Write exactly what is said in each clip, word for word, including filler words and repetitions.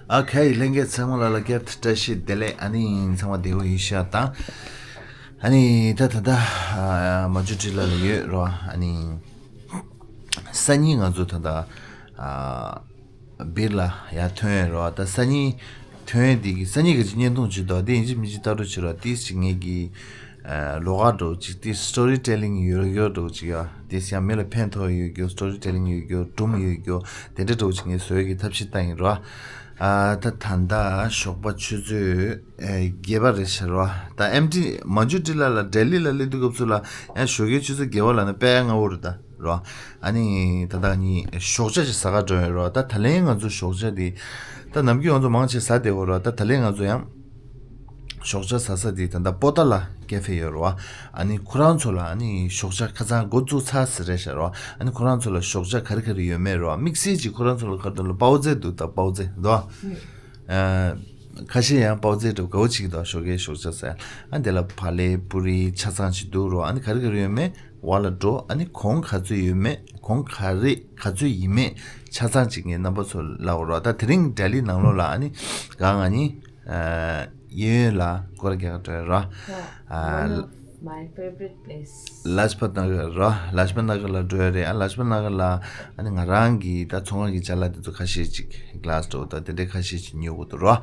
ཨ་ཁའི་ལྷན་རྒྱས་ཚང་མ་ལ་ལ་བཀྲ་ཤིས་བདེ་ལེགས། ཨ་ནི་ཚང་མ་བདེ་པོ་ཡིན་ཤག་དང་། ཨ་ནི་ད་ད་ད་ཨ་མ་ཇུ་ཀྲི་ལ་ལ་ཡོད་རོ། ཨ་ནི་སང་ཉིན་ང་ཚོ་ད་ད་ཨ་སྦིར་ལ་ཡར་ཐོན་ཡོད་རོ། ད་སང་ཉིན་ཐོན་ཡས་དེ་གི་སང་ཉིན་གི་ཅིག་བརྙན་ཐུང་ཅིག་འདུག་དེ་ཡིན་གཅིག་མིན་གཅིག་ལྟ་རོགས་བྱེད་རོགས། ཏིས་ཅིག་ངེད་ཀྱི་ཨ་ལོགས་ཀ་འདྲ་བོ་ཅིག་དེ་སི་ཊོ་རི་ཊེ་ལིང་ཡོད་རྒྱུ་འདྲ་བོ་ཅིག་ཡ། དེ་ཡང་མི་ལ་ཕན་ཐོགས་ཡོད་རྒྱུ། སི་ཊོ་རི་ཊེ་ལིང་ཡོད་རྒྱུ། སྒྲུང་ཡོད་རྒྱུ། དེ་འདྲ་འདྲ་བོ་ཅིག་ངས་བཟོ་ཡས་ཀྱི་ཐབས་ཤེས་བཏང་ཡིན་རོ། ཨ་ད་ད་ལྟ་ཞོགས་པ་ཆུ་ཚོད་ཨ་བརྒྱད་པ་རེད་ཤག་རོ། ད་ཨེམ་ཊི་མ་ཇུ་ཀྲི་ལ་ལ་ལྡི་ལི་ལ་སླེབས་དུས་སྐབས་སུ་ལ་ཡང་ཞོགས་ཀའི་ཆུ་ཚོད་བརྒྱད་པ་ལ་ནི་དཔེ་སྔ་པོ་རེད་ད། རོ། ཨ་ནི་ད་ལྟ་ངས་ཞོགས་ཇ་ཅིག་ཟ་ག་འགྲོ་ཡོད་རོ། ད་ད་ལན་ང་ཚོ་ཞོགས་ཇ་དེ་ད་ནམ་རྒྱུན་ང་ཚོ་མང་ཆེ་ཟ་བསྡད་ཡོད་རོ། ད་ད་ལན་ང་ཚོ་ཡང་ཞོགས་ཇ་ཟ་ས་དེ་ད་ལྟ་པོ་ཏཱ་ལ་ཀེ་ཧྥེ་ཡོད་རོ། ཨ་ནི་ཁོ་རང་ཚོ་ལ་ཨ་ནི་ཞོགས་ཇ་ཁ་སང་འགོ་བཙུགས་ཚར་ཟེར་རེད་ཤག་རོ། ཨ་ནི་ཁོ་རང་ཚོ་ལ་ཞོགས་ཇ་ག་རེ་ག་རེ་ཡོད་མེད་རོ། དམིགས་བསལ་གྱིས་ཁོ་རང་ཚོ་ལ་ག་རེ་འདུག་ལ་པའོ་ཙེ་འདུག་ད་པའོ་ཙེ་འདུག་ཨ། ཁ་ཤས་ཡང་པའོ་ཙེ་འདྲ་དགའ་བོ་བྱེད་ཀྱི་འདུག་ཞོགས་ཀའི་ཞོགས་ཇ་ཟ་ཡ། ཨ་དེ་ལ་བག་ལེབ་པུ་རི་ཆ་ཚང་ཅིག་འདུག་རོ། ཨ་ནི་ག་རེ་ག་རེ་ཡོད་མེད་བར་ལ་འགྲོ། ཨ་ནི་གོང་ག་ཚོད་ཡོད་མེད་གོང་ག་རེ་ག་ཚོད་ཡིན་མེད་ཆ་ཚང་ཅིག་ངས་རྣམ་པ་ཚོ་ལབ་རོ། ད་དེ་རིང་ལྡི་ལི་ནང་ལོགས་ལ་ཨ་ནི་ག་ང་གཉིས་ཨ་གཡས་གཡོན་ལ་སྐོར་ར་རྒྱག་ག་འགྲོ་ཡ་རོ། ཨ། One of my favorite place. ལཱཇ་པ་ནགར་ར། ལཱཇ་པ་ནགར་ལ་འགྲོ་ཡ་རེད། ཨ་ལཱཇ་པ་ནགར་ལ་ཨ་ནི་ང་རང་གི་ད་ཚོང་ཁང་གི་ཅ་ལག་དེ་ཚོ་ཁ་ཤས་ཅིག་གི་ལ་སི་འདྲ་བོ་དང་དེ་འདྲའི་ཁ་ཤས་ཅིག་ཉོ་དགོས་འདུག་ར།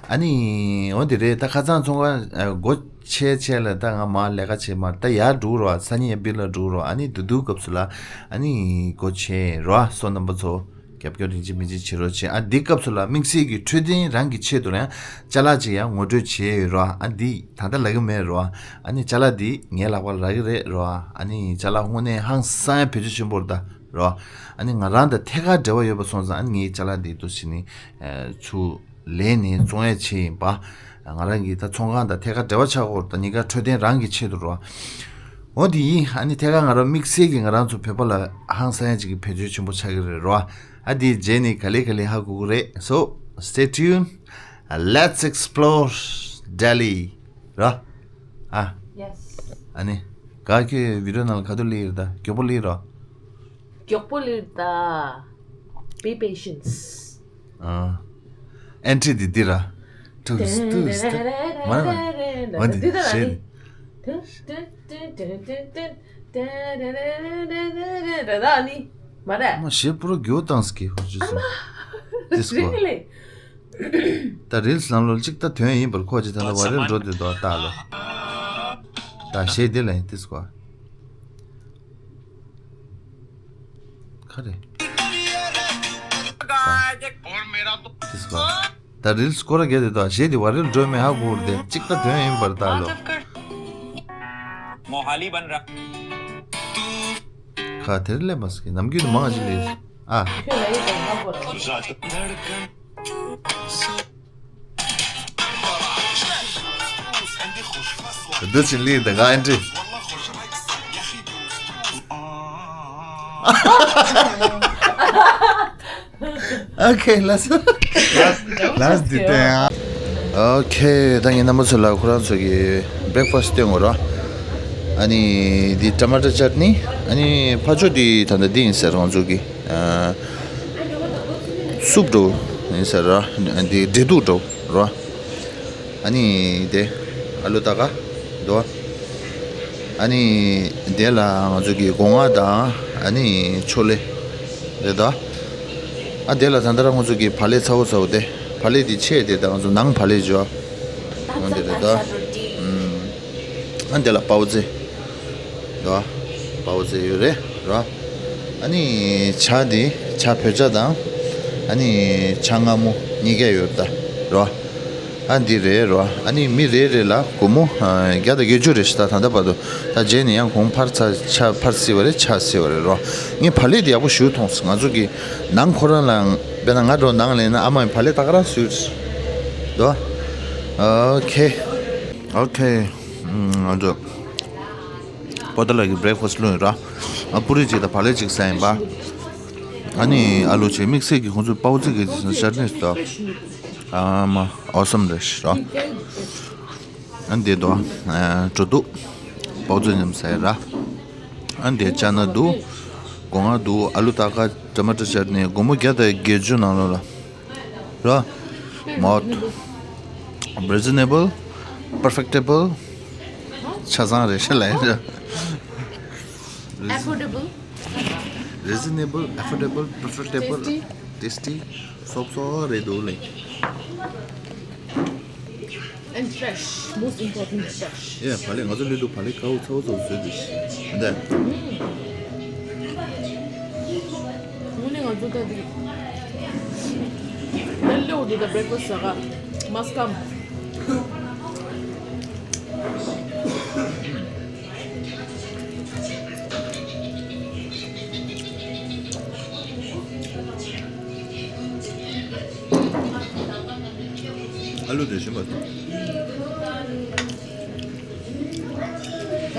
ཨ་ནི་འོ་དེ་རེད། ད་ཁ་སང་ཚོང་ཁང་ཨ་སྒོ་ཕྱེ་ཕྱེ་ལ་ད་ང་མར་ལས་ཀ་བྱེད་མར་ད་ཡར་འགྲོ་ར། སང་ཉིན་སྦིར་ལ་འགྲོ་ར། ཨ་ནི་དེ་དུས་སྐབས་སུ་ལ་ཨ་ནི་སྒོ་ཕྱེ་ར་སོ་རྣམ་པ་ཚོ། རྒྱབ་སྐྱོར་ཡིན་གཅིག་མིན་གཅིག་བྱེད་རོགས་བྱེད། ཨ་འདི་སྐབས་སུ་ལ་དམིགས་བསལ་གྱི་འཕྲོད་བསྟེན་རང་གི་ཆེད་དུ་ལ་ཡང་ཅ་ལག་ཅིག་ཡང་ངོ་སྤྲོད་བྱས་ཡོད་རོ། ཨ་འདི་ད་ལྟ་ལབ་ཀྱི་མེད་རོ། ཨ་ནི་ཅ་ལག་འདི་ངའི་ལག་པར་རག་གི་རེད་རོ། ཨ་ནི་ཅ་ལག་དངོས་གནས་ཧང་སང་ཡང་བེད་སྤྱོད་ཆེན་པོ་རེད་ད་རོ། ཨ་ནི་ང་རང་དང་ཐད་ཀར་འབྲེལ་བ་ཡོད་པ་སོང་ཙང་ཨ་ནི་ངའི་ཅ་ལག་འདི་འདུག་བྱས་ནས་ཚུར་ལེན་ནས་བཙོང་ཡ་བྱས་ཡིན་པ། ང་རང་གི་ད་ཚོང་ཁང་དང་ཐད་ཀར་འབྲེལ་བ་ཆགས་ཀྱི་ཡོད་རེད་ད། གཉིས་ཀ་འཕྲོད་བསྟེན་རང་གི་ཆེད་དུ་རོ། འོ་དེ་ཡིན། ཨ་ནི་ཐད་ཀར་ང་རང་དམིགས་བསལ་གྱི་ང་རང་ཚོ་བོད་པ་ལ་ཧང་སང་ཡ་ཅིག་གི་བེད་སྤྱོད་ཆེན་པོ་ཆགས་ཀྱི་རེད་རོ། ཨ་དེ་རྗེས་ནས་ག་ལེ་ག་ལེ་ཧ་གོ་གི་རེད། So stay tuned. Let's explore Delhi རོ། ཨ། Yes. ཨ་ནི་ག་ཁྱོད་བི་ཌི་ཡོ་ནང་ལ་ག་དུས་སླེབས་ཡོད་ད། མགྱོགས་པོ་སླེབས་རོ། མགྱོགས་པོ་སླེབས་ད། Be patience. ཨ། ཨེན་ཊི་འདི་འདི་ར། ཏུས་ཏུས་ཏུས། མ་རེད་མ་རེད། འོ་འདི་འདི་ད་ཞེས་ར་འདི། ཏུས་ཏུས་ཏུས་ཏུས་ཏུས་ཏུས་ཏུས་ཏུས་ཏུས་ད་ནི། མ་རེད། མ་ཞེས་པུ་རོ་རྒྱུ་བཏང་སྐྱེ་ཧོ་ཅི་སོ། ཏིས་ཀོ། རེད་ལེ། ད་རིལ་སི་ནང་ལོགས་གཅིག་ད་དོན་ཡིན་པར་ཁོ་ཅི་ད་ལ་བ་རེལ་འགྲོ་དེ་དོ་ལྟ་ལོ། ད་ཞེས་འདི་ལ་ཡིན་ཏིས་ཀོ། ཁ་རེ། ཏིས་ཀོ། ད་རིལ་སི་སྐོར་ར་རྒྱ་དེ་དོ་ཞེས་དེ་བ་རེལ་འགྲོ་མེད་ཧ་གོ་ར་དེ་གཅིག་ད་དོན་ཡིན་པར་ལྟ་ལོ། मोहाली बन रहा। ཁ་དེར་སླེབས་མ་སྐྱེ་ནམ་རྒྱུན་དུ་མང་ཞིག་ལས། ཨ། འདི་ཕྱིན་ལི་ད་ག་ཨན་ཏྲི། ཨོ་ཁེ། ལགས་སོ། ལགས་འདི་སྟོན་ཨ། ཨོ་ཁེ། ད་ངས་རྣམ་པ་ཚོ་ལ་ཁོ་རང་ཚོ་གི་བྷི་རེག་ཕ་སི་སྟོན་དགོས་རོ། ཨ་ནི་འདི་ཊ་མ་ཊར་ཅཊ་ནི། ཨ་ནི་ཕ་ཆོ་འདི་ད་ལྟ་འདི་ཡིན་ཟེར་ཁོང་ཚོ་གི། ཨ། སུབ་འགྲོ་ཡིན་ཟེར་རོ། འདི་འབྲས་ཐུག་འགྲོ་རོ། ཨ་ནི་དེ་ཨ་ལུ་ཏ་ཀ་འདུག་ཨ་ནི་དེ་ལ་ང་ཚོ་གི་སྒོ་ང་དང་ཨ་ནི་ཆོ་ལེ་རེད་ད། ཨ་དེ་ལ་ད་ལྟ་ར་ང་ཚོ་གི་བག་ལེབ་ཚ་བོ་ཚ་བོ་དེ། བག་ལེབ་དེ་ཆེ་དེ་ད་ང་ཚོ་ནང་བག་ལེབ་འཇོ། འོ་དེ་རེད་ད། ཨ་དེ་ལ་པའོ་ཙེ། རོ། པའོ་ཙེ་ཡོད་རེད་རོ། ཨ་ནི་ཇ་དེ་ཇ་བོད་ཇ་དང་། ཨ་ནི་ཇ་མངར་མོ་གཉིས་ཀ་ཡོད་རེད་ད་རོ། ཨ་འདི་རེད་རོ། ཨ་ནི་མི་རེ་རེ་ལ་སྒོར་མོ་ཨ་བརྒྱ་དང་བརྒྱད་ཅུ་རེ་ཞིག་ད་ད་ལྟ་བར་དུ། ད་རྗེས་ནས་ཡང་གོང་འཕར་ཚ་ཆ་འཕར་སྲིད་པ་རེད། ཆག་སྲིད་པ་རེད་རོ། ངས་བག་ལེབ་དེ་ཡག་པོ་ཞིག་མཐོང་སོང་། ང་ཚོ་གི་ནང་ཁོ་རང་ལ་དཔེར་ན་ང་འགྲོ་ནང་ལེན་ན་ཨ་མ་ཡི་བག་ལེབ་ད་ག་རང་བཟོས་རེད་དོ། ཨོ་ཁེ། ཨོ་ཁེ། ང་ཚོ་པོ་ཏ་ལ་གི་བྷི་རེག་ཕ་སི་བླུགས་ཡིན་ར། ཨ་པུ་རི་གཅིག་དང་བག་ལེབ་གཅིག་ཟ་ཡིན་པ། ཨ་ནི་ཨ་ལུ་གཅིག་དམིགས་བསལ་གྱི་ཁོང་ཚོའི་པའོ་ཙེ་གི་ཤར་ནས་སུ་དོ། ཨ་མ་ཨོ་སམ་རེད་ར། ཨ་འདི་དོ། ཨ་འགྲོ་འདུག་པའོ་ཙེ་མཉམ་ཟ་ཡིན་ར། ཨ་འདི་ཅ་ན་འདུག་སྒོ་ང་འདུག་ཨ་ལུ་ཏ་ཀ་ཊ་མ་ཊར་ཅཊ་ནི་སྒོར་མོ་བརྒྱ་དང་བརྒྱད་ཅུ་ནང་ལོགས་ལ། ར། མོད། Reasonable, perfectable. ཆ་ཚང་རེད་ཤག་ལ་ཡ། Affordable. Reasonable, affordable, perfectable, tasty. Tasty. སོབ་སོབ་རེད་འདུག་ལེ། And fresh. Most important, fresh. ཡ། བག་ལེབ་ང་ཚོ་སླེབས་དུས་བག་ལེབ་ཁ་བོ་ཚ་བོ་ཚ་བོ་བཟོས་འདུག་ཤག་འདི། དངོས་གནས་ང་ཚོ་ད་འདི་ད་སླེབས་དུས་ད་breakfast ཟ་ག must come. ཨ་ལུ་དེ་ཞིམ་པ། ད་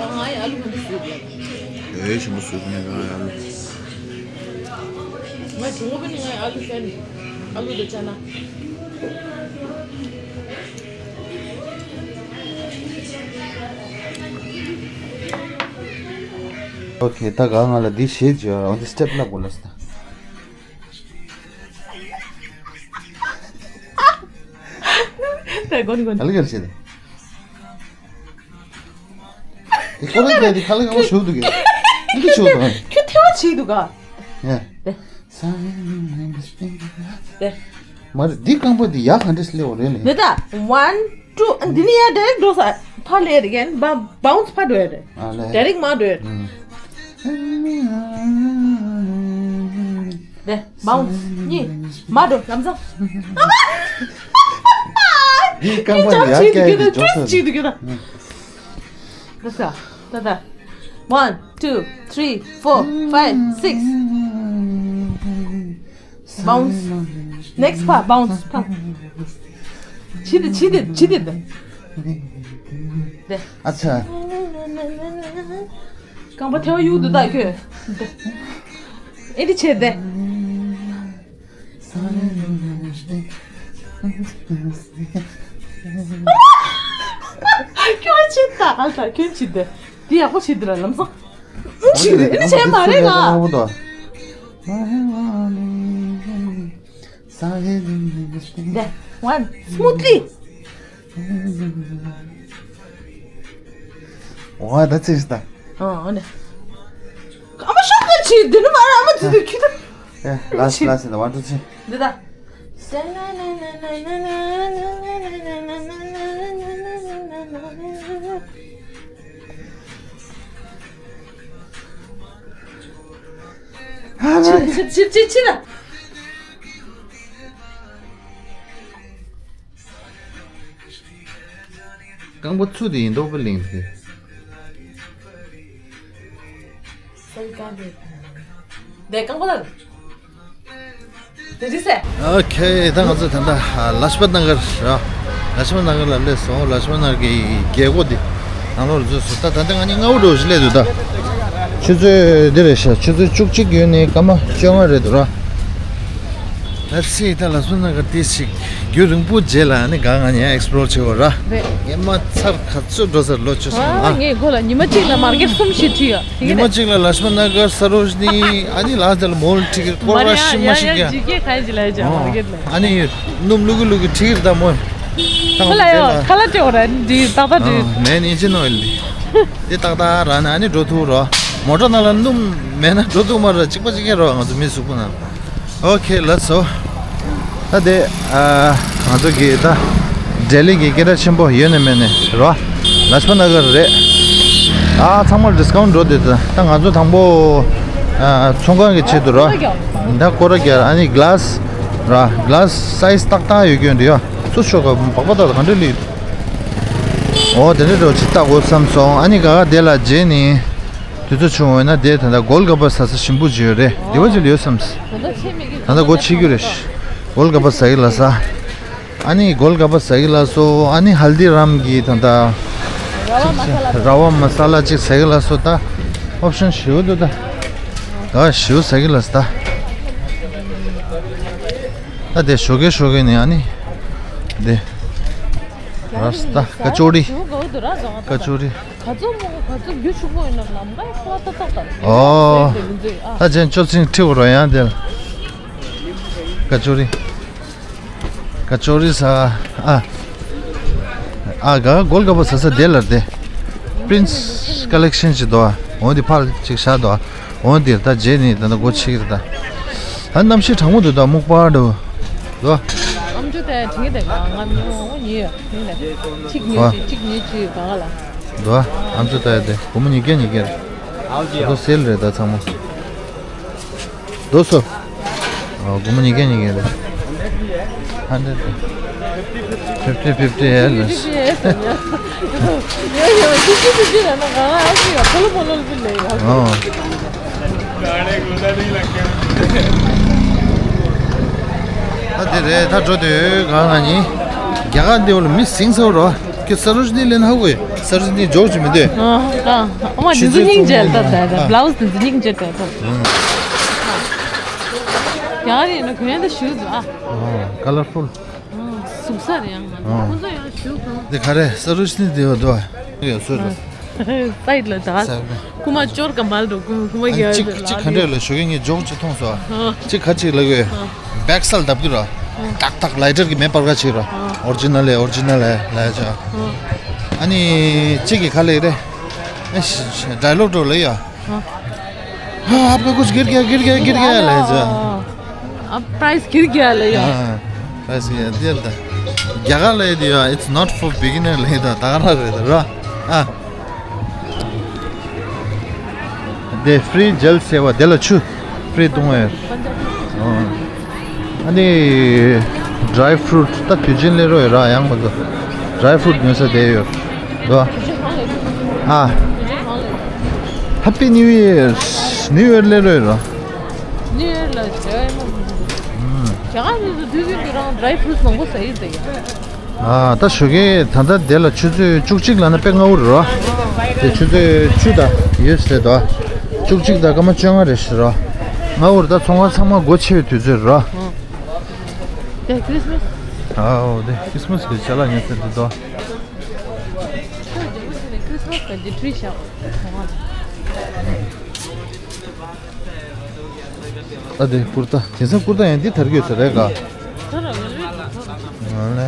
ང་ཡི་ཨ་ལུ་ག་འདྲ་བཟོས་ཀྱི། ཨེ་ཞིམ་པོ་བཟོས་ཀྱི་ང་ཡི་ཨ་ལུ། ང་གྲོགས་པོ་ནི་ང་ཡི་ཨ་ལུ་ཤན། ཨ་ལུ་དང་ཅ་ན། ཨོ་ཁེ། ད་ག་ང་ལ་འདི་བཞེས་བྱོས་ར། འོ་འདི་སི་ཊེབ་ལ་གོ་ལ་སི་ད། ད་གོན་གོན། ཨ་ལི་གར་བྱེད་དེ། དེ་ཁོ་རང་གིས་དེ་ཁ་ལག་ཡག་པོ་ཞུ་འདུག་གས། འདི་ཞུ་འདུག་གས། ཁྱོད་ཐལ་བ་བྱེད་འདུག་ག་ཡ། དེ། དེ། མ་རེད། འདི་རྐང་པ་འདི་ཡག་ག་འདྲས་སླེབས་པ་རེད་ལེ། འདི་ད་one two འདི་ནས་ཡར་direct འགྲོ་ས། ཕར་སླེབས་རེད་གན་bounce ཕར་འགྲོ་ཡ་རེད། ཨ་ལེ། direct མར་འགྲོ་ཡ་རེད། ཨུམ། དེ་bounce གཉིས་མར་འགྲོ་ལམ་སང་། འདི་རྐང་པ་འདི་ཡག་ག་འདི་འགྲོ་ས་རེད། ཅིག་འདུག་གི་ད། Let's go. ད་ད། One, two, three, four, five, six. Bounce. Next ཕར bounce ཕར། ཕྱི་དེ་ཕྱི་དེ་ཕྱི་དེ་དེ། དེ། ཨ་ཚ། རྐང་པ་ཐལ་བ་གཡུག་འདུག་ད་ཁྱོད། དེ། ཨེ་འདི་བྱས་དེ། ཁྱོད་ཕྱིན་ད། ཨ་ད་ཁྱོད་ཕྱིན་ད། འདི་ཡག་པོ་བྱེད་འདི་ལ་ལམ་སང་། ཨུ་ཕྱིན་དེ་ཨེ་བྱས་མ་རེད་ང་། འདི་one smoothly། འོ་ད་ཚིག་ད། ཨ་ཨ་ནི། ཨ་མ་ཤོག་ག་ཕྱིན་འདི་ནི་མ་རེད། ཨ་མ་དེ་དུས་ཁྱོད་ད། ཡ། last last in the one two three. འདི་ད། ཕྱིར་ཕྱིར་ཕྱིར་ཕྱིར། རྐང་པ་ཚུ་དེ་ཡིན་མདོག་པོ་ལིང་ཐེ། དེ་རྐང་པ་ལ། དེ་རིང་སེ། ཨོ་ཁེ། ད་ང་ཚོ་ད་ལྟ་ལཱཇ་པཏ་ནགར་ར། ལཱཇ་པཏ་ནགར་ལ་སླེབས་སོང་། ལཱཇ་པཏ་ནགར་གྱི་རྒྱལ་སྒོ་འདི་ནང་ལོགས་ལ་འཛུལ་སོང་། ད་ད་ལྟ་ང་གཉིས་སྔ་པོ་འདྲ་བོ་ཞིག་སླེབས་འདུག་ད་ཆུ་ཚོད་འདི་རེད་ཤག་ཆུ་ཚོད་བཅུ་གཅིག་ཡོལ་ནས་སྐར་མ་བཅོ་ལྔ་རེད་འདུག་ར། ད་ཚེ་ད་ལཱཇ་པཏ་ནགར་དེ་ཞིག་རྒྱུན་རིང་པོ་རྗེས་ལ་ནི་ག་ང་གཉིས་ཨེགས་པི་ལོར་བྱེད་དགོས་ར། རེད། ངས་མ་ཚར་ག་ཚོད་འགྲོ་ཚར་ལོ་བཅུ་སོང་ཨ། ངས་ཁོ་ལ་ཉི་མ་གཅིག་ལ་མར་ཀེཊ་གསུམ་ཞིག་ཁྲིད་ཡོད། ཉི་མ་གཅིག་ལ་ལཱཇ་པཏ་ནགར་སརོ་ཇི་ནི་ཨ་ནི་ལ་དེ་ལ་མོལ་ཁྲིད་ཀྱི་སྐོར་ར་ཤི་མ་ཤི་ཀྱ། ཇི་སྐད་ག་ཡི་ཇི་ལ་ཡི་ཇ་མར་ཀེཊ་ལ། ཨ་ནི་སྣུམ་ལུ་གུ་ལུ་གུ་ཁྲིད་ཀྱི་ད་མོལ། ཁོ་ལ་ཡོད་ཁ་ལག་སྤྲད་འོ་ར་འདི་ཏག་ཏག་འདི། མེན་ཨིན་ཇིན་ཨོའིལ་འདི། འདི་ཏག་ཏག་ར་ན་ཨ་ནི་འགྲོ་ཐུབ་རོ། མོ་ཊ་ནང་ལ་སྣུམ་མེད་ན་འགྲོ་ཐུབ་མ་ར་གཅིག་པ་གཅིག་རྐྱང་རོ་ང་ཚོ་མི་གཟུགས་པོ་ནང་། ཨོ་ཁེ་ལེ་སོ། ད་དེ་ཨ་ང་ཚོ་གི་ད་ལྡི་ལི་གི་སྐད་གྲགས་ཆེན་པོ་ཡོད་ནས་མེད་ནས་རོ། ལཱཇ་པཏ་ནགར་རེད། ཨ་ཚང་མར་ཌིས་ཀའུན་ཊི་འགྲོ་དེ་ད་ད་ང་ཚོ་དང་པོ་ཨ་ཚོང་ཁང་གི་ཆེད་དུ་རོ། ད་སྐོར་ར་རྒྱག་ཨ་ནི་གི་ལཱ་སི་ར་གི་ལཱ་སི་སའི་ཛི་ཏག་ཏག་ཡོད་རྒྱུ་འདི་ཡོ། སུ་ཤོག་ག་སྦག་སྦག་ཏག་ཏག་ག་འདྲ་ལི། ཨོ་དེ་འདྲ་འགྲོ་ཅི་ལྟ་དགོས་བསམ་སོང་། ཨ་ནི་ག་ག་དེ་ལ་རྗེས་ནི། དུས་ཚོད་བྱུང་བས་ན་དེ་ད་ལྟ་གོལ་ག་པ་ཟ་ས་ཞིམ་པོ་ཅིག་ཡོད་རེད། དེ་བ་ཅིག་ལ་ཡོད་བསམ། ད་ལྟ་སྒོ་ཕྱེ་རྒྱུ་རེད། གོལ་ག་པ་ཟ་གི་ལ་ས། ཨ་ནི་གོལ་ག་པ་ཟ་གི་ལ་སོ། ཨ་ནི་ཧལ་དི་རམ་གི་ད་ལྟ་ར་བ་མ་ས་ལ་ཅིག་ཟ་གི་ལ་སོ། ད་ཨོབ་ཤན་ཞེ་པོ་འདུག་ད་ག་ཞེ་པོ་ཟ་གི་ལ་ས། ད་དེ་ཞོགས་ཀས་ཞོགས་ཀས་ནི་ཨ་ནི་དེ་ར་ས་ད་ཀ་ཅོ་རི། ཀ་ཅོ་རི། ག་ཚོད་མོ་ག་ཚོད་རྒྱུ་ཕྱུག་པོ་ཡིན་ན་ལམ་ཁ་ཁ་ཏག་ཏག་ཏག་ཨོ། ད་ཅན་ཅོ་ཚིང་ཁྲི་བོ་རོ་ཡང་དེ་ལ་ཀ་ཅོ་རི། ཀ་ཅོ་རི་ས། ཨ། ཨ་ག་གོལ་ག་པ་ས་ས་དེ་ལ་དེ། Prince Collection ཅིག་འདུག་ཨ། འོ་འདི་ཕར་ཅིག་བཞག་འདུག་ཨ། འོ་འདིར་ད་རྗེས་ནི་ད་ད་སྒོ་ཕྱེ་གི་རེད་ད། ཨ་གནམ་གཤིས་གྲང་མོ་འདུག་ད་སྨུག་པ་འདུག་འདུག་ཨ། ཨམ་ཅོག་དེ་དྲན་གི་དེ་ག་ང་མི་འོང་ཉི་ཡོད་ཉི་ལ་གཅིག་ཉི་གཅིག་གཅིག་ཉི་གཅིག་ག་ག་ལ། འདུག་ཨ། ཨམ་ཅོག་ད་ཡ་དེ་སྒོར་མོ་ཉིས་བརྒྱ་ཉིས་བརྒྱ་རེད། ད་སེལ་རེད་ད་ཚང་མ། འདུག་སོ། ཨོ། སྒོར་མོ་ཉིས་བརྒྱ་ཉིས་བརྒྱ་རེད། Hundred. Fifty fifty ཡ་ལ། ཨོ། ད་དེ་རེད་ད་འགྲོ་དུས་གང་ང་ནི། རྒྱ་གར་འདི་བ་ལ་མི་ཟིང་ས་རོ། ཁྱོད་ས་རུ་ནི་ལེན་ཧ་གོ་ཡ། ས་རུ་ནི་འཇོག་ཅིག་མི་འདོད། ཨ་ཨ་ཨ་མ་འདི་ཚོ་སྙིང་རྗེ་ལྟ་ད་ད་blouse འདི་ཚོ་སྙིང་རྗེ་ལྟ་ད། རྒྱ་གར་ཡིན་ན་གོན་ཡ་ད་ཞུ་ཟ་ཨ། ཨོ། colorful། ཨོ། གཟུགས་ས་རེད་ཡང་ང་ཨོ། ཁོང་ཚོ་ཡང་ཞུ་གང་། འདི་ག་རེ་ས་རུ་ཤི་ནི་དེ་བ་དོ། ཡ་སོ་ར། སའིད་ལ་ད། ས་རུ། ཁུ་མ་ཅོར་ག་མལ་འགྲོ་ཁུ་ཁུ་མ་ཨ་གི་ཅིག་ཅིག་ག་འདྲ་ལ་ཞོགས་ཀྱི་ངས་ཇོག་ཅིག་མཐོང་སོང་། ཨོ། ཅིག་ག་ཅིག་ལ་གོས། ཨོ། བེག་སལ་བརྡབ་གི་ར། ཨོ། ཏག་ཏག་lighter གི་མེ་སྤར་ག་ཅིག་ར། ཨོ། original ཨེ་original ཨེ་ལ་ཡ་ཅག་ཨོ། ཨ་ནི་ཅིག་གི་ག་ལེ་རེད། ཨེ་ཤ་ཤ་dialogue འགྲོ་ལ་ཡ། हाँ। हाँ, आपका कुछ गिर गया, गिर गया, गिर गया ले जा। अब price गिर गया ले जा। हाँ, price गिर दिया था। རྒྱ་གར་ལ་དེ་ཡ། It's not for beginner ལ་ད་ད་ག་ར་རེད་ར། ཨ། དེ་free gel सेवा དེ་ལ་ཆུ་free བཏུང་བས། ཨ་ནི་dry fruit ད་དུས་ཆེན་ལས་རོགས་ཡོད་ར། ཡང་མ་གཏོགས་dry fruit ཉོ་ས་དེ་ཡོད་ར། ཨ། Happy New Year. New Year ལས་རོགས་ཡོད་ར། New Year ལ་བྱ་བ་ཡིན་ན། རྒྱ་གར་ནས་དུས་རྒྱུན་དུ་རང་dry fruits མང་པོ་ཟ་ཡི་འདུག་ཡ། ཨ། ད་ཞོགས་ཀས་ད་ལྟ་དེ་ལ་ཆུ་ཚོད་བཅུ་གཅིག་ལ་ན་དཔེ་སྔ་བོ་རེད་ར། དེ་ཆུ་ཚོད་བཅུ་དང་ཡོད་ཟེར་དོ། བཅུ་གཅིག་དང་སྐར་མ་བཅོ་ལྔ་རེད་ཟེར་ར། སྔ་བོ་རེད་ད། ཚོང་ཁང་ཚང་མ་སྒོ་ཕྱེ་བའི་དུས་ཚོད་རེད་ར། དེ་Christmas། ཨའོ་དེ་Christmas གི་ཅ་ལག་ཉོ་ས་འདི་དོ། Christmas གི་འདི་tree བཞག་ཨ་དེ་ཀུར་ཏ། དེང་སང་ཀུར་ཏ་ཡང་འདི་དར་གྱི་ཡོད་ས་རེད་ག་ད་ར་ཝེལ་ཝེད་ཀུར་ཏ་ར། ང་ལ་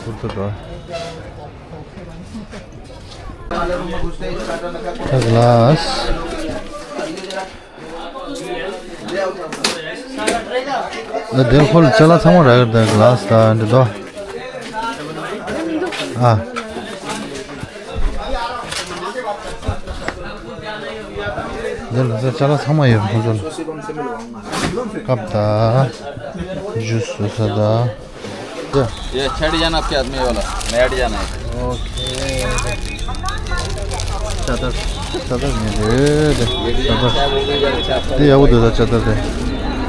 ཀུར་ཏ་ར། ད་ག་ལ་སི། ད་དེ་ཁོ་ལ་ཅ་ལག་ཚང་མ་རག་གི་རེད། ག་ལ་སི་ད་འདི་དོ། ཨ། འདི་ལ་ཅ་ལག་ཚང་མ་ཡོད། ཁོང་ཚོ་ལ་ཀབ་དང་ཇུས་བཟོ་ས་དང་། ये छड़ जाना आपके आदमी वाला, मैट जाना है। ओके। चादर, चादर नहीं दे दे। ये डिजाइन चादर। क्या वो भी अच्छा है आपका? ये या वो दे दे चादर दे।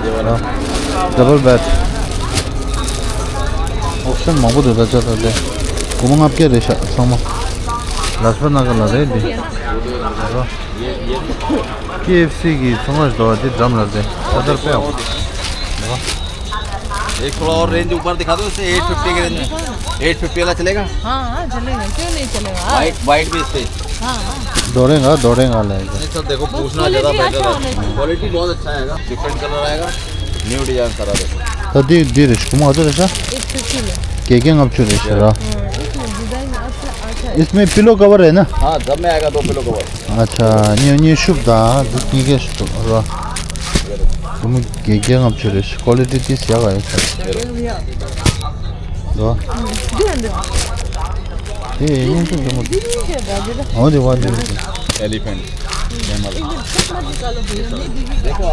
ये वाला। हाँ। Double bed. ऑप्शन मांगो दे दे चादर दे। घूमंग आपके रेशा सोमा। लाजपत नगर ला दे दे। ये, ये। केएफसी की सोमा दो दे ड्रम ला दे। चादर पे आओ। एक थोड़ा और रेंज ऊपर दिखा दो, इससे एट फिफ्टी के रेंज में। एट फिफ्टी वाला चलेगा? हाँ, हाँ, चलेगा, क्यों नहीं चलेगा? हाँ। वाइट, वाइट भी इससे। हाँ, हाँ। दौड़ेगा, दौड़ेगा ले। नहीं सर, देखो, पूछना ज़्यादा बेटर है। क्वालिटी बहुत अच्छा आएगा, डिफरेंट कलर आएगा, न्यू डिजाइन सारा देखो। तो दी, दी रिश, कुमार तो रिशा? एक फिफ्टी में। के के ngap chu रिशा? हाँ, इसमें डिजाइन अच्छा, अच्छा है। इसमें पिलो कवर है ना? हाँ, सब में आएगा दो पिलो कवर। अच्छा, ཉི་ཉི་ཤུབ་ད་འདི་གཉིས་ཀ་ཞིག་འདུག་ར། སྒོར་མོ་བརྒྱད་བརྒྱ་ལྔ་བཅུ་རེད། ཀོ་ལི་ཊི་ཏིས་ཡག་ག་ཡོད་ས་རེད། ར། དེ་སྙིང་ཚུལ་འདི་མོ། འོ་དེ་བ་འདི་རེད། Elephant. Camel.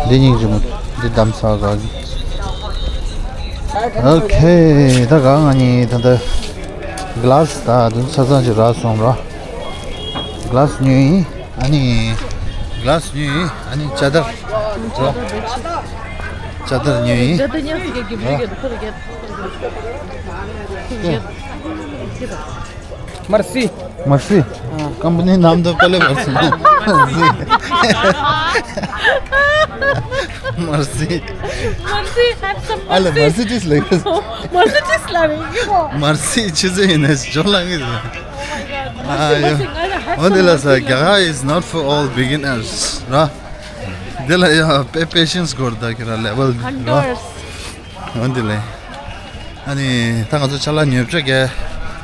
འདི་སྙིང་རྗེ་མོ། འདི་འདམ་ས་ག་གི། ཨོ་ཁེ། ད་ག་ང་གཉིས་ད་ལྟ་གི་ལ་སི་ད་དུང་ཆ་ཚང་ཅིག་རག་སོང་ར། གི་ལ་སི་ཉོས་ཡིན། ཨ་ནི་གི་ལ་སི་ཉོས་ཡིན། ཨ་ནི་ཅ་དར། ཅ་དར་ཉོས་ཡིན། Merci. Merci. हाँ। कंपनी नाम तो पहले mercy. Mercy. Mercy, have some अले मर्सी। मर्सिडीज लगे। मर्सिडीज ला रही है वो। मर्सी चीजें इन्हें जो लगे। Oh my God. हाँ, मर्सी, यो। मर्सी, have वो some दिला सा, mercy. Gaga is not for all beginners, ना? दिला या पे-, पेशेंस गोर दा किरा लेवल, ना? Contours। འོན་ཏེ་ལེ། ཨ་ནི་ད་ང་ཚོ་ཅ་ལག་ཉོ་ཆ་གས་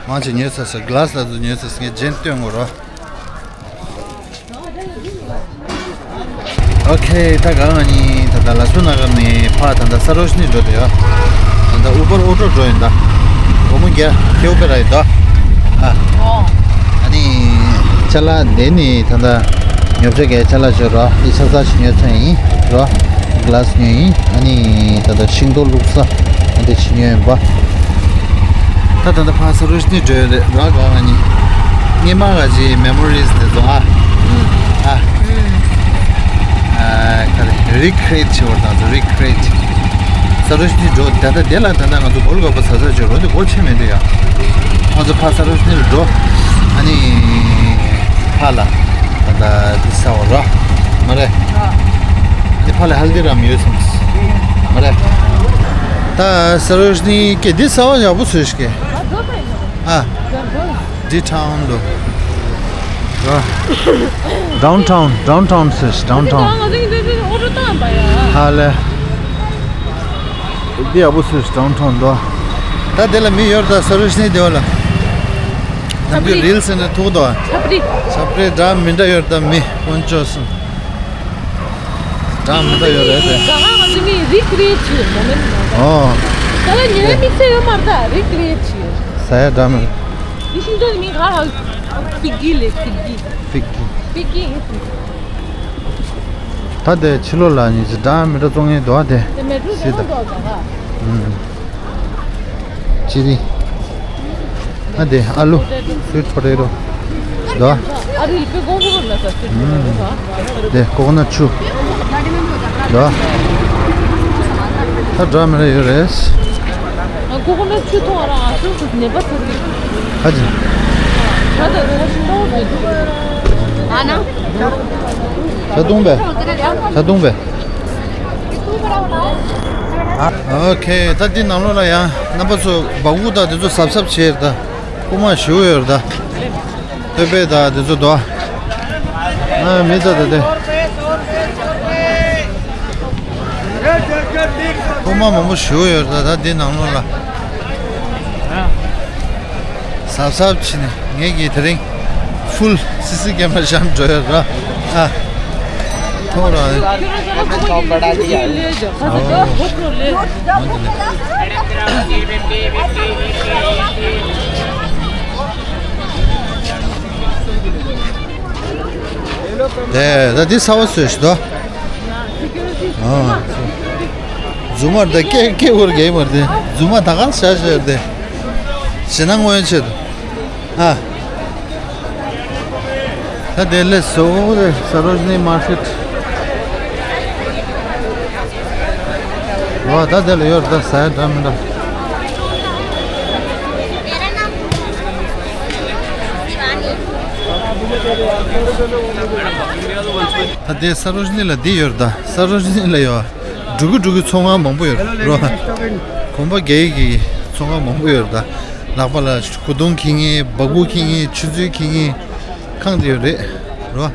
མང་ཆེ་ཉོས་ཚར་སོང་། གྷི་ལཱ་སི་ལ་ཚོ་ཉོས་ཚར་སོང་། ངས་རྗེས་སྟོན་དགོས་རོ། ཨོ་ཁེ། ད་ག་ང་གཉིས་ད་ལྟ་ལ་སུ་ན་གར་ནས་ཕ་ད་ལྟ་ས་རོ་ཤི་ནི་འགྲོ་དེ་ཡོད། ད་ལྟ་ཨུ་བར་ཨོ་ཊོ་འགྲོ་ཡིན་ད། སྒོར་མོ་བརྒྱ་ཁེ་ཨུ་པེ་ར་ཡིན་ད། ཨ། ཨ་ནི་ཅ་ལག་འདི་ནི་ད་ལྟ་ཉོ་ཆ་གས་ཅ་ལག་ཅོ་རོ། ཨི་ཆ་ཚ་ཞིག་ཉོས་ཚར་ཡིན་རོ། གྷི་ལཱ་སི་ཉོས་ཡིན། ཨ་ནི་ད་ལྟ་ཤིང་ཏོག་བླུགས་ས་ཨ་འདི་ཞིག་ཉོས་ཡིན་པ། ད་ད་ལྟ་ཕ་ས་རོ་ཤི་ནི་འགྲོ་ཡོད་རེད་ར། ག་ང་གཉིས་སྔོན་མ་ག་ཅི་མེ་མོ་རིས་དེ་ཚོ་ཨ། ཨ། ཨ། ག་རེ་རི་ཀི་རེ་ཊི་བྱེད་པར་ད་ཚོ་རི་ཀི་རེ་ཊི། ས་རོ་ཤི་ནི་འགྲོ་ད་ལྟ་དེ་ལ་ད་ལྟ་ང་ཚོ་གོལ་ག་པ་ས་ས་ཅོ་རོ་དེ་གོལ་ཆེ་མེད་འདུག་ཡ། ང་ཚོ་ཕ་ས་རོ་ཤི་ནི་ལ་འགྲོ། ཨ་ནི་ཕ་ལ་ད་ལྟ་དེ་ས་བ་ར་མ་རེད། ཨ་ནི་ཕ་ལ་ཧལ་དི་རམ་ཡོད་སམ་མ་རེད། ད་ས་རོ་ཤི་ནི་ཀེ་དེ་ས་བ་ཡག་པོ་བཟོས་ཤིག་གེ། ཨ། ཌི་ཊའུན་ལོ། ཌའུན་ཊའུན། ཌའུན་ཊའུན་ཟེར་ཌའུན་ཊའུན། ཧ་ལེ། འདི་ཡག་པོ་བཟོས་ཌའུན་ཊའུན་དོ། ད་དེ་ལ་མི་ཡོད་ད་ས་རོ་ཤི་ནི་དེ་བ་ལ། ཨ་འདི་རིལ་སི་ནས་ཐུག་དོ། ཆབ་རི། ཆབ་རི་འདྲ་མི་འདྲ་ཡོད་ད་མི་དཀོན་མཆོག་གསུམ། འདྲ་མི་འདྲ་ཡོད་རེད་དེ། ག་ག་ང་ཚོ་མི་རིགས་རེད་ཅེས་མོ་མེན་ནོ། ཨོ། ད་ལ་ཉེ་རེ་དམིགས་བསལ་ཡོད་མ་རེད་ད་རིགས་རེད་ཅེས། ཟ་ཡ་འདྲ་མི་འདྲ། འདི་ཤིང་ཏོག་མིང་ག་ཧ། ཕིག་གི་ལེ་ཕིག་གི། ཕིག་གི། ཕིག་གི། ད་དེ་ཕྱི་ལོགས་ལ་ཉེ་ཅི་འདྲ་མི་འདྲ་བཙོང་ཡས་འདུག་ཨ་དེ། དེ་མེ་ཏྲུ་སི་དང་། ཨུམ། ཅི་རི། ཨ་དེ་ཨ་ལུ། སུའིཊ་པོ་ཏེ་ཏོ། དོ། ཨ་རི་ལི་པེ་གོང་གོང་ལ་ས་སུའིཊ་པོ་ཏེ་ཏོ། དེ་ཀོ་ཀོ་ནཊ་ཆུ། དོ། ད་འདྲ་མི་འདྲ་ཡོད་རེད། ཨ་ཀོ་ཀོ་ནཊ་ཆུ་འཐུང་བ་རང་ཨ་སུ་སུ་ནེ་པ་ཐུར་གི། ཁ་ཅི། ཁ་ད་རོ་ཤིང་ཏོག་རེད། ཨ་ན། ད་དུང་བས། ད་དུང་བས། ཨོ་ཁེ། ད་འདི་ནང་ལོགས་ལ་ཡང་རྣམ་པ་ཚོ་སྦ་ཁུག་དང་དེ་ཚོ་གཟབ་གཟབ་བྱས་ད། རྐུ་མ་ཞེ་པོ་ཡོད་རེད་ད། སྟོད་པས་དང་དེ་ཚོ་དོ། ཨ་མི་ཚ་ད་དེ། རྐུ་མ་མང་པོ་ཞེ་པོ་ཡོད་རེད་ད་འདི་ནང་ལོགས་ལ། གཟབ་གཟབ་བྱས་ནས་ངེད་ཀྱིས་དེ་རིང་ཕུལ་སི་སི་ཀེམ་ར་བཞག་འགྲོ་ཡོད་ར། ཨ། ཐོག་ར། དེ་ད་འདི་ཚ་བ་བཟོས་ཤི་དོ། ཨ། རྫུན་མ་ད་སྐད་སྐད་འུར་གེ་མར་དེ་རྫུན་མ་ད་གང་ཤ་ཤ་དེ། ཞེ་ན་མངོན་ཆེད་དུ། ཨ། ད་དེ་ལས་སོ་རེ་ས་རོ་ཇི་ནི་མར་ཀེཊ། ཝ་ད་དེ་ལ་ཡོད་ད་ཟ་ཡ་འདྲ་མི་འདྲ། ད་དེ་ས་རོ་ཇི་ནི་ལ་འདི་ཡོད་ད་ས་རོ་ཇི་ནི་ལ་ཡོད། འགྲོ་གི་འགྲོ་གི་ཚོང་ཁང་མང་པོ་ཡོད་རོ། གོམ་པ་རྒྱག་གི་ཚོང་ཁང་མང་པོ་ཡོད་རེད་ད། ལག་པ་ལ་གོས་ཐུང་འཁྱེར་མཁན་སྦ་ཁུག་འཁྱེར་མཁན་ཆུ་ཚོད་འཁྱེར་མཁན་ཁང་དེ་ཡོད་རེད་རོ།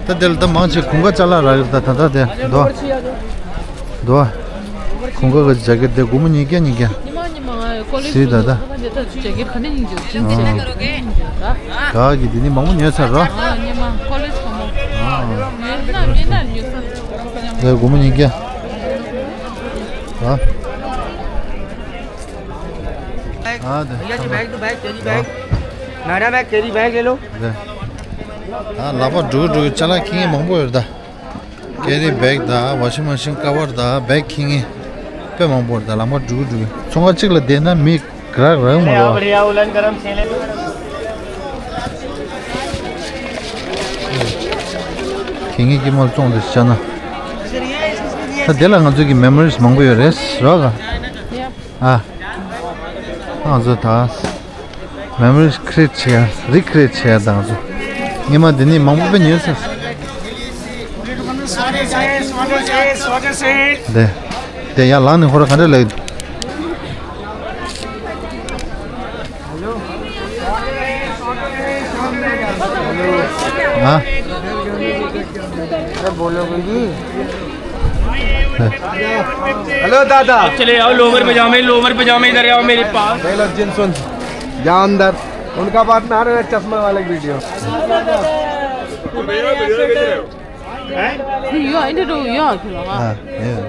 ད་དེ་ལ་ད་མང་ཆེ་གོང་ཁ་ཅ་ལག་རག་གི་རེད་ད། ད་ད་དེ་དོ་དོ། གོང་ཁ་གི་ཇ་ཀེ་ཊི་དེ་སྒོར་མོ་ཉིས་བརྒྱ་ཉིས་བརྒྱ། ཉི་མ་ཉི་མ་ཀོ་ལེ་ཇི་སི་ད་ད། ཇ་ཀེ་ཊི་ག་ནས་ཉིས་བརྒྱ་ཉིས་བརྒྱ། ག་གི་དེ་ནི་མང་པོ་ཉོས་ཚར་རོ། ཉི་མ་ཀོ་ལེ་ཇི་ཚང་མ། ཉོས་ན་ཉོས་ན་ཉོས་ཚར། ལས་སྒོར་མོ་ཉིས་བརྒྱ། ཨ། ཨ་དེ། भैया जी, बैग दो, बैग, कैरी बैग। मैडम, एक कैरी बैग ले लो। ཨ་ལག་པ་འགྲུག་འགྲུག་ཅ་ལག་འཁྱེར་མཁན་མང་པོ་ཡོད་ད། ཀེ་རི་བེག་དང་ཝ་ཤིང་མ་ཤིན་ཀ་བར་དང་བེག་འཁྱེར་མཁན་དཔེ་མང་པོ་ཡོད་ད། ལག་པ་འགྲུག་འགྲུག་ཚོང་ཁང་གཅིག་ལ་བསྡད་ན་མི་རག་རག་མ་རེད། ཁྱེད་ངའི་སྐྱེས་མ་བཙོང་དེ་བྱ་ན། ད་དེ་ལ་ང་ཚོ་གི་མེ་མོ་རིས་མང་པོ་ཡོད་རེད་རོགས་ག་ཨ། ང་ཚོ་ད་མེ་མོ་རིས་ཁི་རི་ཨེ་ཊི་བྱེད་ཡ་རི་ཁི་རི་ཨེ་ཊི་བྱེད་ཡ་ད་ང་ཚོ་ཉི་མ་འདི་ནས་མང་པོ་དཔེ་ཉོས་ཚར། དེ་དེ་ཡང་ལངས་ནས་ཧོ་ར་ག་འདྲ་ལབ་ཡོད། हाँ। अरे बोलो गुरुजी। हेलो दादा। चले आओ, लोवर पजामे, लोवर पजामे इधर आओ मेरे पास। ये लो जिनसुन, जाओ अंदर। उनका पार्टनर है चश्मा वाले वीडियो। ཡོད་འདི་འགྲོ་ཡོད་ཁྱོད་ལ། ཨ་ཡོད།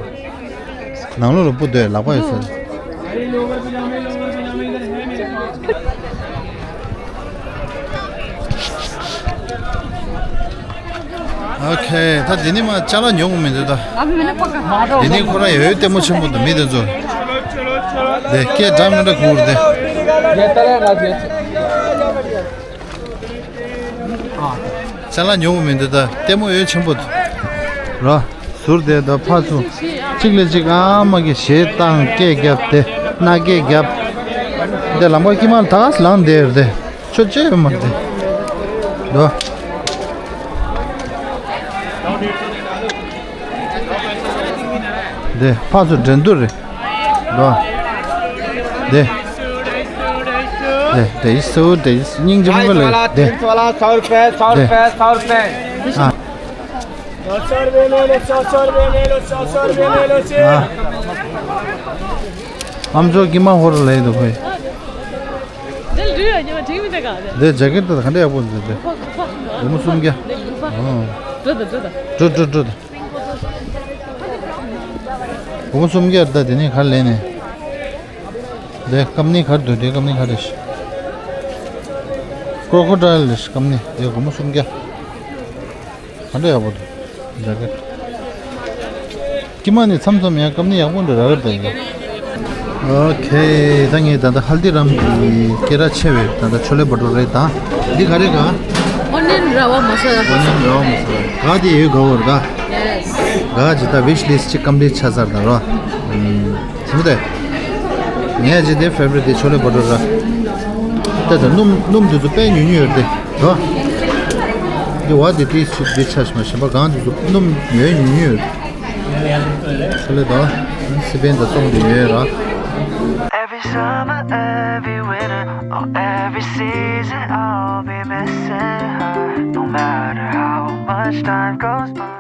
ནང་ལོགས་ལ་སྤུ་འདོད་ལག་པ་ཡོད་ཟེར། ཨོ་ཁེ། ད་འདི་ནི་མ་ཅ་ལག་ཉོ་དགོས་མི་འདུག་ད། འདི་ནི་ཁོ་རང་ཡོད་ལྟད་མོ་ཆེན་པོ་འདུག་མི་དེ་ཚོ། དེ་སྐད་འདྲ་མི་འདྲ་གུར་དེ། ཅ་ལག་ཉོ་དགོས་མི་འདུག་ད་ལྟད་མོ་ཡོད་ཆེན་པོ་འདུག་ར། ཟུར་དེ་ད་ཕར་ཚུར་གཅིག་ལས་གཅིག་ཨ་མ་གི་གཞས་བཏང་སྐད་རྒྱབ་དེ་སྣ་སྐད་རྒྱབ། དེ་ལམ་ཁ་དཀྱིལ་མ་ལ་ད་ག་སེ་ལངས་བསྡད་རེད་དེ། ཆོ་ཅེ་མ་དེ། དོ། དེ་ཕ་ཚོ་འགྲན་བསྡུར་རེད། དོ། དེ། དེ་དེ་སུ་དེ་སྙིང་རྗེ་མོ་ལ་དེ། तीन वाला सौ रुपए, सौ रुपए, सौ रुपए। ཨ། सौ सौ रुपए ले लो, सौ सौ रुपए ले लो, सौ सौ रुपए ले लो। ཨ། ཨམ་ཅོག་དཀྱིལ་མ་ཧོར་ལས་འདུག་ཁོས། འདི་ལ་འདྲུད་ཡ་ཉི་མ་དྲིང་མི་དེ་ག་རེད། འདི་ཇེ་ཀེཊ་དེ་ག་འདྲ་ཡག་པོ་འདུག་འདི། སྒོར་མོ་སུམ་བརྒྱ། འདི་སྒོར་མོ། ཨོ། འགྲོ་ད་འགྲོ་ད། འགྲོ་འགྲོ་འགྲོ་ད། སྒོར་མོ་སུམ་བརྒྱ་རེད་ད། དེ་ནས་ག་རེ་ལེན་ནས། འདི་ཀམ་ནི་ག་རེ་འདུག་འདི་ཀམ་ནི་ག་རེ་རེད། ཀོ་ཀོ་ཌ་ལ་རེད་ཀམ་ནི། འདི་སྒོར་མོ་སུམ་བརྒྱ། ག་འདྲ་ཡག་པོ་འདུག་ཇེ་ཀེཊ། དཀྱིལ་མ་ནས་མཚམས་མཚམས་ཡང་སྐམ་ནི་ཡག་པོ་འདྲ་རག་རེད་ད་ཡིན། ཨོ་ཁེ། ད་ངས་ད་ལྟ་ཧལ་དི་རམ་གྱི་སྐད་གྲགས་ཆེ་བའི་ད་ལྟ་ཆོ་ལེ་བ་ཊུ་ར་རེད་ད། འདི་ག་རེ་ག་ཨོ་ནིཡོན་ར་ཝ་མ་ས་ལ། ཨོ་ནིཡོན་ར་ཝ་མ་ས་ལ། ག་དེ་ཡོད་ག་བོར་ག་ཡེས། ག་ཇི་ད་ཝིཤ་ལིསྟ་ཅིག་ཀམ་པི་ལིཊ་ཆགས་ཚར་ད་རོ། ཨུམ། སུ་དེ། ངས་ཇི་དེ་ཕེ་ཝ་རི་ཊི་དེ་ཆོ་ལེ་བ་ཊུ་ར། ད་ད་སྣུམ་སྣུམ་དེ་ཚོ་དཔེ་ཉུང་ཉུང་ཡོད་དེ། རོ། འདི་བ་དེ་དེ་ཆུ་དེ་ཆ་ཞིག་མ་གཞན་པ་གང་དེ་ཚོ་སྣུམ་ཉོས་ཉུང་ཉུང་ཡོད། ཆོ་ལེ་ད། སི་པན་ད་བཙོང་དེ་ཉོས་ར། Every summer, every winter, or every season, I'll be missing her. No matter how much time goes by.